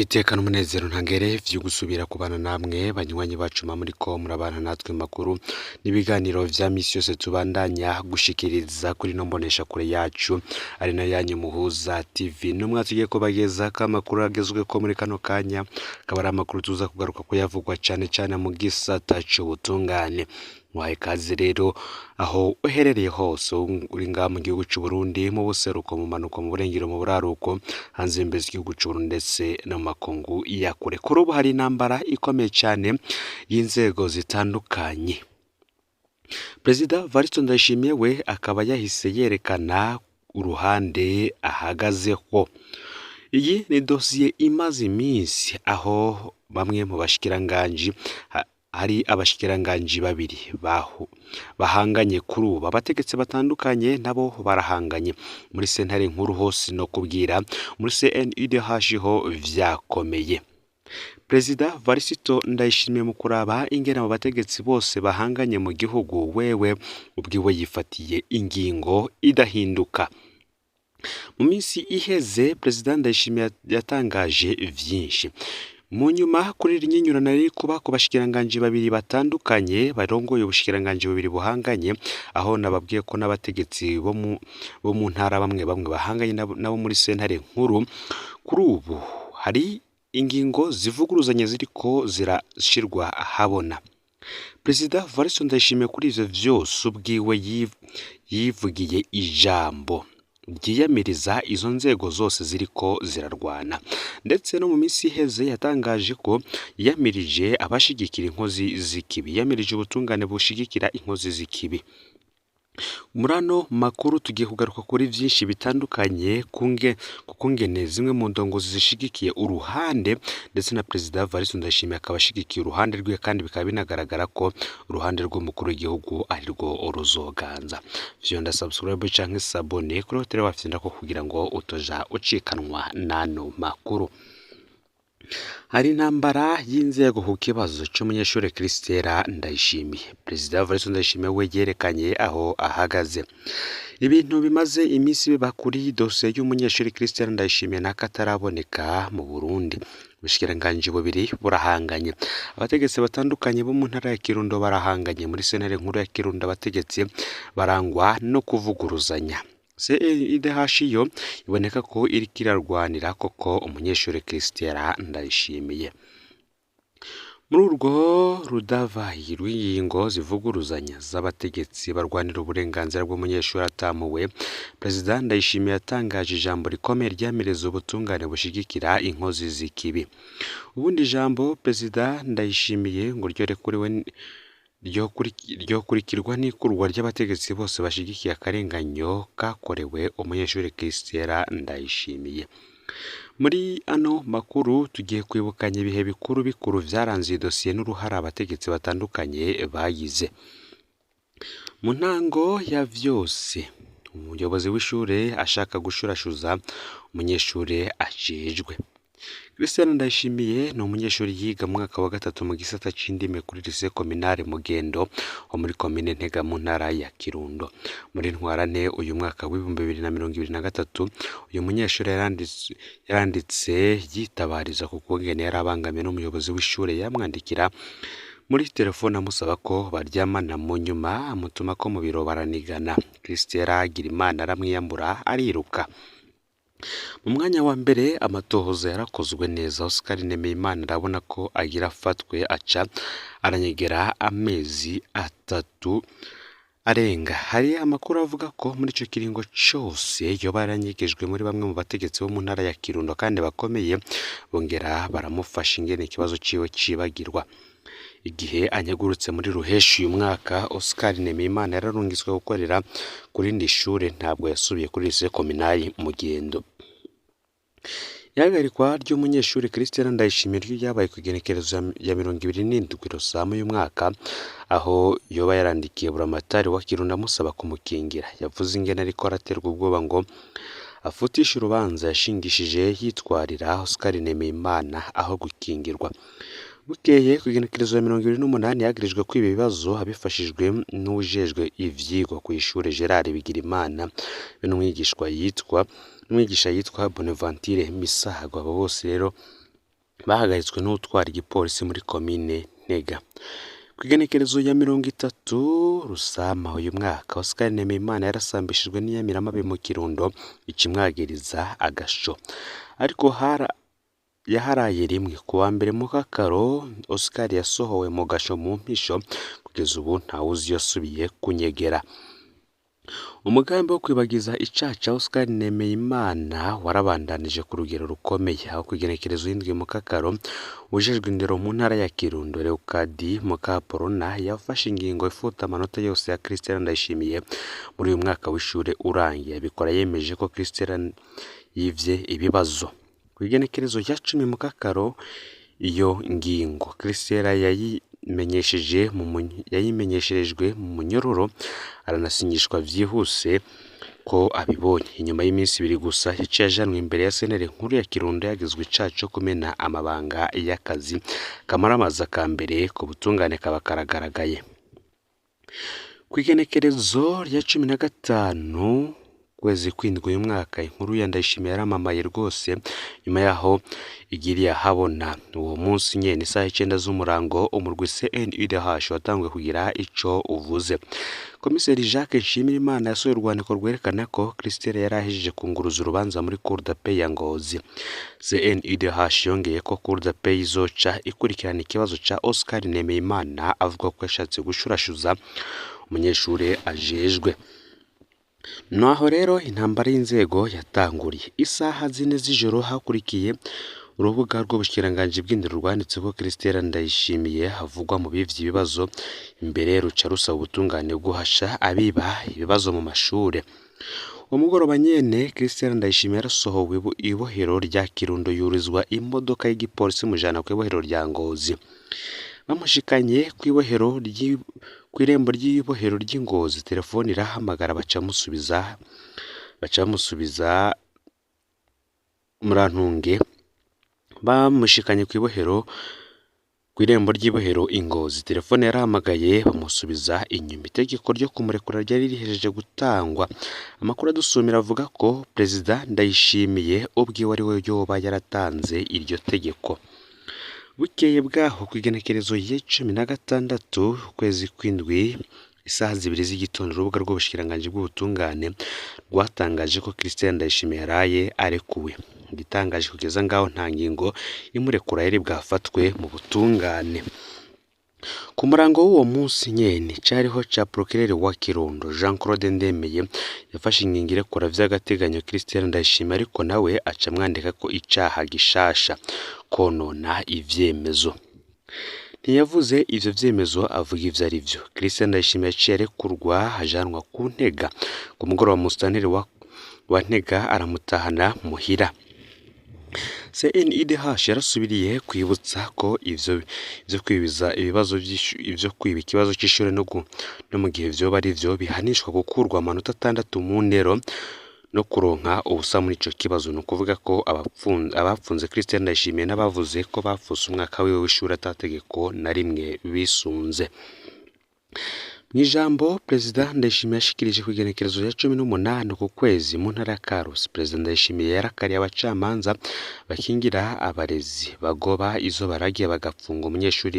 Iteka n'umunezero ntangere vyo gusubira kubana namwe banywanyi bacu muba muriko murabana natwe makuru n'ibiganiro vya misi yose tubandanya gushikiriza kuri ino mboneshakure yacu ari nayo yanyu Muhuza TV. N'umwe tugiye kubagezako amakuru agezweko muri kano kanya, akaba ari amakuru tuza kugaruka kuyavugwa cane cane mu gisata c'ubutungane. Muhaye ikaze rero aho uherereye hose, uri ngaha mu gihugu c'Uburundi, mu buseruko, mu manuko, mu burengero, mu buraruko, hanze y'imbibe z'igihugu c'Uburundi ndetse no mu makungu ya kure. Kuri ubu hari intambara ikomeye cane y'inzego zitandukanye. Perezida Varisito Ndayishimiye we akaba yahise yerekana uruhande ahagazeho. Iyi ni dosiye imaze iminsi aho bamwe mu bashikiranganji, hari abashikiranganji babiri bahanganye kuri ubu, abategetsi batandukanye nabo barahanganye muri sentare nkuru hose no kubwira muri CNIDH ho vyakomeye. Perezida Varisito Ndayishimiye mu kuraba ingene abo bategetsi bose bahanganye mu gihugu, wewe ubwiwe yifatiye ingingo idahinduka. Mu minsi iheze Perezida Ndayishimiye yatangaje vyinshi. Mu nyuma kuri iri nyinyurana riri kuba ku bashikiranganji babiri batandukanye barongoye ubushikiranganji bubiri buhanganye, aho nababwiye ko n'abategetsi bo mu ntara bamwe bamwe bahanganye nabo muri sentare nkuru, kuri ubu hari ingingo zivuguruzanya ziriko zirashirwa ahabona. Perezida Varisito Ndayishimiye kuri ivyo vyose ubwiwe yivugiye ijambo ryiyamiriza izo nzego zose ziriko zirarwana, ndetse no mu minsi iheze yatangaje ko yiyamirije abashigikira inkozi z'ikibi, yiyamirije ubutungane bushigikira inkozi z'ikibi. Muri ano makuru tugiye kugaruka kuri vyinshi bitandukanye kukungene zimwe mu ndongozi zishigikiye uruhande, ndetse na Perezida Varisito Ndayishimiye akaba ashigikiye uruhande rwiwe, kandi bikaba binagaragara ko uruhande rw'umukuru w'igihugu arirwo ruzoganza. Vyonda subscribe canke s'abonner kuri hoteli wafyondako kugira ngo utoja ucikanwa n'ano makuru. Hari intambara y'inzego ku kibazo c'umunyeshure Christella Ndayishimiye. Perezida Varisito Ndayishimiye we yerekanye aho ahagaze. Ibintu bimaze iminsi biba kuri dosiye y'umunyeshure Christella Ndayishimiye n'akataraboneka mu Burundi. Ubushikiranganji bubiri burahanganye. Abategetsi batandukanye bo mu ntara ya Kirundo barahanganye. Muri sentare nkuru ya Kirundo abategetsi barangwa no kuvuguruzanya. CNIDH yo iboneka ko iriko irarwanira koko umunyeshure Christella Ndayishimiye. Muri urwo rudavayi rw'ingingo zivuguruzanya z'abategetsi barwanira uburenganzira bw'umunyeshure atamuwe, Perezida Ndayishimiye yatangaje ijambo rikomeye ryamiriza ubutungane bushigikira inkozi z'ikibi. Ubundi ijambo Perezida Ndayishimiye ngo ryorekuriwe ryokurikirwa n'ikurwa ry'abategetsi bose bashigikiye akarenganyo kakorewe umunyeshure Christella Ndayishimiye. Muri ano makuru tugiye kwibukanya ibihe bikuru bikuru vyaranze iyi dosiye n'uruhara abategetsi batandukanye bagize. Mu ntango ya vyose, umuyobozi w'ishure ashaka gushurashuza umunyeshure ajejwe. Christella Ndayishimiye ni umunyeshuri yiga mu mwaka wa gatatu mu gisata c'indimi kuri lycée communale Mugendo ho muri komine Ntega mu ntara ya Kirundo. Muri ntwarante uyu mwaka w'2023 uyu munyeshuri yaranditse yitabariza ku kungene yari abangamiwe n'umuyobozi w'ishure, yamwandikira muri telefone amusaba ko baryamana, mu nyuma amutuma ko mu biro baranigana. Christella Girimana aramwiyambura ariruka. Mu mwanya wa mbere amatohoza yarakozwe neza, Oscar Nemeyimana arabona ko agira afatwe, aca aranyegera amezi 3 arenga. Hari amakuru avuga ko muri ico kiringo cose yoba yaranyegejwe muri bamwe mu bategetsi bo mu ntara ya Kirundo kandi bakomeye, bongera baramufasha ingene ikibazo ciwe cibagirwa. Igihe anyegurutse muri ruheshi uyu mwaka, Oscar Nemeyimana yararungitswe gukorera ku rindi shure, ntabwo yasubiye kuri lycée communale Mugendo. Ihagarikwa ry'umunyeshuri Christella Ndayishimiye ryo ryabaye kw'igenekerezo ya 27 Rusama uyu mwaka, aho yoba yarandikiye buramatari wa Kirundo amusaba kumukingira. Yavuze ingene ariko araterwa ubwoba ngo afutishe urubanza yashingishije yitwarira Oscar Nemeyimana aho gukingirwa. Bukeye kw'igenekerezo ya 28 yagirijwe kwiba ibibazo abifashijwe n'uwujejwe ivyigwa kw'ishure Gerard Bigirimana be n'umwigisha yitwa Bonaventure Misago. Abo bose rero Bahagaritswe n'uwutwara igipolisi muri komine Ntega. Kw'igenekerezo ya 30 Rusama uyu mwaka, Oscar Nemeyimana yarasambishijwe n'inyamiramabi mu Kirundo icimwagiriza agasho. Ariko yaharaye rimwe. Ku wa mbere Mukakaro, Oscar yasohowe mu gasho mu mpisho, kugeza ubu ntawuzi iyo yasubiye kunyegera. Umugambi wo kwibagiza icaha ca Oscar Nemeyimana warabandanije ku rugero rukomeye, aho kw'igenekerezo y'indwi Mukakaro, uwujejwe indero mu ntara ya Kirundo Leokadi Mukaporona yafashe ingingo ifuta amanota yose ya Christelle Ndayishimiye muri uyu mwaka w'ishure urangiye. Abikora yemeje ko Christelle yivye ibibazo. Kw'igenekerezo rya 10 Mukakaro, iyo ngingo Christelle yayimenyesherejwe mu munyororo, aranasinyishwa vyihuse ko abibonye. Inyuma y'iminsi ibiri gusa yaciye ajanwa imbere ya sentare nkuru ya Kirundo yagizwe icaha co kumena amabanga y'akazi. Kamaramaza ka mbere ku butungane kaba karagaragaye. Kw'igenekerezo rya 15 kwezi kw'indwi uyu mwaka, inkuru ya Ndayishimiye yaramamaye rwose nyuma yaho igiriye ahabona. Uwo munsi nyene isaha 9 z'umurango, umurwi CNUDH watanguye kugira ico uvuze. Komiseri Jacques Nshimirimana yasohoye urwandiko rwerekana ko Christelle yari ahejeje kunguruza urubanza muri Cour d'appel ya Ngozi. CNUDH yongeye ko Cour d'appel izoca ikurikirana ikibazo ca Oscar Nemeyimana avuga ko yashatse gushurashuza umunyeshure ajejwe. Naho rero intambara y'inzego yatanguriye. Isaha 4 z'ijoro hakurikiye urubuga rw'ubushikiranganji bw'indero rwanditse ko Christelle Ndayishimiye havugwa mu bivye ibibazo, imbere ruca rusaba ubutungane guhasha abiba ibibazo mu mashure. Uwo mugoroba nyene Christelle Ndayishimiye yarasohowe ibohero rya Kirundo, yurizwa imodoka y'igipolisi imujana kw'ibohero rya Ngozi. Bamushikanye kw'irembo ry'ibohero ry'i Ngozi, telefone irahamagara baca bamusubiza Murantunge. Bamushikanye kw'irembo ry'ibohero i Ngozi, telefone yarahamagaye bamusubiza inyuma. Itegeko ryo kumurekura ryari rihejeje gutangwa. Amakuru adusumira avuga ko Perezida Ndayishimiye ubwiwe ari we yoba yaratanze iryo tegeko. Bukeye bwaho kw'igenekerezo ya 16 ukwezi kw'indwi, isaha 2 z'igitondo, urubuga rw'ubushikiranganji bw'ubutungane rwatangaje ko Christelle Ndayishimiye yaraye arekuwe. Igitangaje kugeza ngaho nta ngingo imurekura yari bwafatwe mu butungane. Ku murango w'uwo munsi nyene cariho ca Procureur wa Kirundo Jean Claude Ndemeye yafashe ingingo irekura vy'agateganyo Christelle Ndayishimiye, ariko nawe aca amwandika ko icaha gishasha, konona ivyemezo. Ntiyavuze ivyo vyemezo, avuga ivyo arivyo. Christelle Ndayishimiye yaciye arekurwa ajanwa ku Ntega. Ku mugoroba musitanteri wa Ntega aramutahana muhira. CNIDH yarasubiriye kwibutsa ko ivyo kwibiza ibibazo ivyo kwiba ikibazo c'ishure no mu gihe vyoba ari vyo bihanishwa gukurwa amanota 6 mu ndero no kuronka ubusa muri ico kibazo. Ni ukuvuga ko abapfunze Christelle Ndayishimiye n'abavuze ko bapfuse umwaka wiwe w'ishure atategeko na rimwe bisunze. Mw'ijambo Perezida Ndayishimiye yashikirije kw'igenekerezo rya 18 ku kwezi mu ntara ya Karusi, Perezida Ndayishimiye yarakariye abacamanza bakingira abarezi bagoba izo baragiye bagapfunga umunyeshuri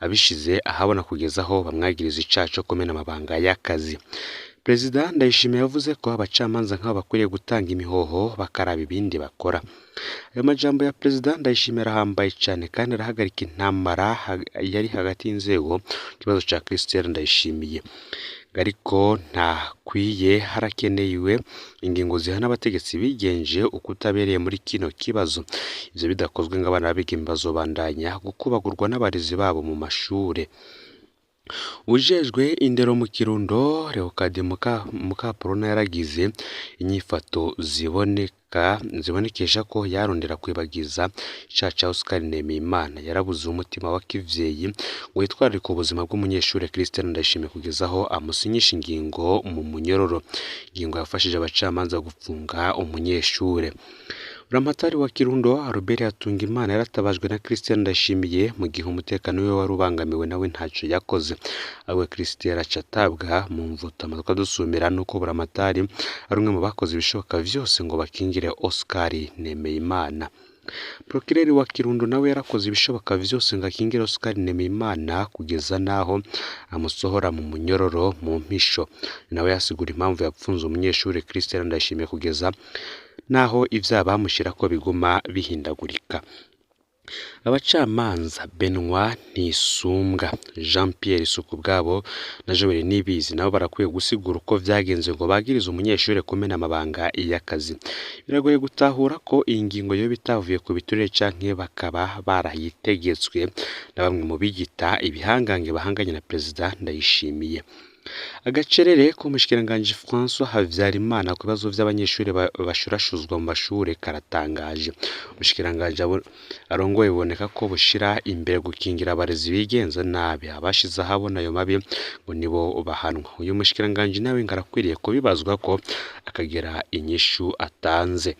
abishize ahabona kugeza aho bamwagiriza icaha co kumena amabanga y'akazi. Perezida Ndayishimiye yavuze ko abacamanza nk'abo bakwiriye gutanga imihoho bakaraba ibindi bakora. Ayo majambo ya Perezida Ndayishimiye arahambaye cane kandi arahagarika intambara yari hagati y'inzego ikibazo ca Christelle Ndayishimiye. Ariko ntakwiye, harakenewe ingingo zihana abategetsi bigenje ukutabereye muri kino kibazo. Ivyo bidakozwe ngo abana b'abigeme bazobandanya gukubagurwa n'abarezi babo mu mashure. Uwujejwe indero mu Kirundo Leokadi Mukaporona yaragize inyifato zibonekesha ko yarondera kwibagiza icaha ca Oscar Nemeyimana. Yarabuze umutima wa kivyeyi ngo yitwararike ubuzima bw'umunyeshure Christelle Ndayishimiye kugeza aho amusinyisha ingingo mu munyororo, ingingo yafashije abacamanza gupfunga umunyeshure. Buramatari wa Kirundo Albert Hatungimana yaratabajwe na Christelle Ndayishimiye mu gihe umutekano wiwe wari ubangamiwe, nawe ntaco yakoze. Ahubwo Christelle aca atabwa mu mvuto. Amatwi adusumira nuko Buramatari ari umwe mu bakoze ibishoboka vyose ngo bakingire Oscar Nemeyimana. Procureur wa Kirundo nawe yarakoze ibishoboka vyose ngo akingire Oscar Nemeyimana kugeza naho amusohora mu munyororo mu mpisho. Nawe yasigura impamvu yapfunze umunyeshure Christian Ndayishimiye kugeza naho ivyaha bamushirako biguma bihindagurika. Abacamanza Benoit Ntisumbwa, Jean Pierre Sukubwabo na Joel Nibizi nabo barakwiye gusigura uko vyagenze ngo bagirize umunyeshure kumena amabanga y'akazi. Biragoye gutahura ko iyi ngingo yoba itavuye ku biturire canke bakaba barayitegetswe na bamwe mu biyita ibihangange bahanganye na Perezida Ndayishimiye. Agacerere k'umushikiranganji François Habyarimana ku bibazo vy'abanyeshure bashurashuzwa mu mashure karatangaje. Umushikiranganji arongoye biboneka ko bushira imbere gukingira abarezi bigenza nabi, abashize ahabona ayo mabi ngo nibo bahanwa. Uyu mushikiranganji nawe ngo arakwiriye kubibazwa ko akagira inyishu atanze.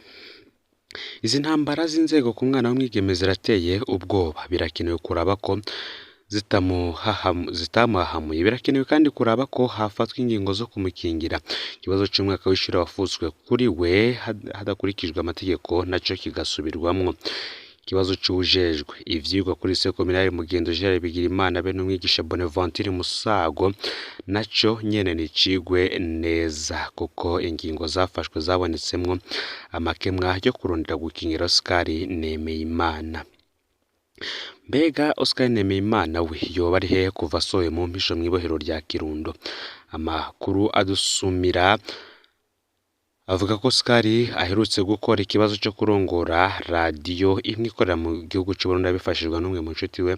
Izi ntambara z'inzego ku mwana w'umwigeme zirateye ubwoba, birakenewe kuraba ko zitamuhahamuye. Birakenewe kandi kuraba ko hafatwa ingingo zo kumukingira. Ikibazo c'umwaka w'ishure wafutswe kuri we hadakurikijwe amategeko naco kigasubirwamwo. Ikibazo c'uwujejwe ivyigwa kuri lycée communale Mugendo Gerard Bigirimana be n'umwigisha Bonaventure Musago naco nyene nicigwe neza, kuko ingingo zafashwe zabonetsemwo amakemwa yo kurondera gukingira Oscar Nemeyimana. Mbega Oscar Nemeyimana we yoba ari hehe kuva asohoye mu mpisho mw'ibohero rya Kirundo? Amakuru adusumira avuga ko Oscar aherutse gukora ikibazo co kurongora radiyo imwe ikorera mu gihugu c'Uburundi abifashijwe n'umwe mu nshuti we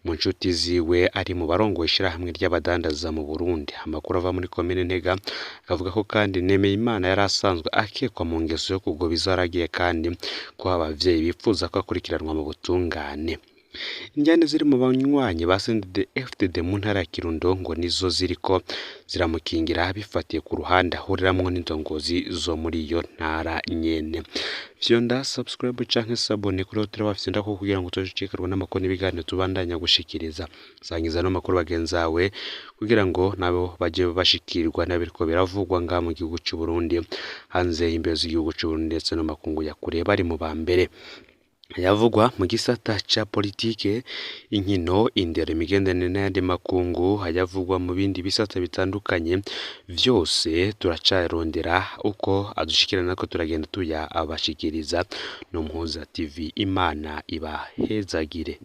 mu nshuti ziwe ari mu barongoye ishirahamwe ry'abadandaza mu Burundi. Amakuru ava muri komine Ntega akavuga ko kandi Nemeyimana yari asanzwe akekwa mu ngeso yo kugoba izo aragiye, kandi ko abavyeyi bipfuza ko akurikiranwa mu butungane. Injyane ziri mu banywanyi ba CNDD-FDD mu ntara ya Kirundo ngo nizo ziriko ziramukingira bifatiye ku ruhande ahuriramwo n'indongozi zo muri iyo ntara nyene. Fyonda subscribe canke sabone kuri hotel wafyonda ko kugira ngo utojicikanwa n'amakuru n'ibiganiro tubandanya gushikiriza. Sangiza no makuru bagenzawe kugira ngo nabo baje bashikirwa n'abiriko biravugwa ngaha mu gihugu c'u Burundi, hanze y'imbibe z'igihugu c'u Burundi ndetse no makungu ya kure bari mu ba mbere. Ayavugwa mu gisata ca politike, inkino, indero, imigenderanire n'ayandi makungu, ayavugwa mu bindi bisata bitandukanye, vyose turacarondera uko adushikira natwe turagenda tuyabashikiriza. No Muhuza TV, Imana ibahezagire.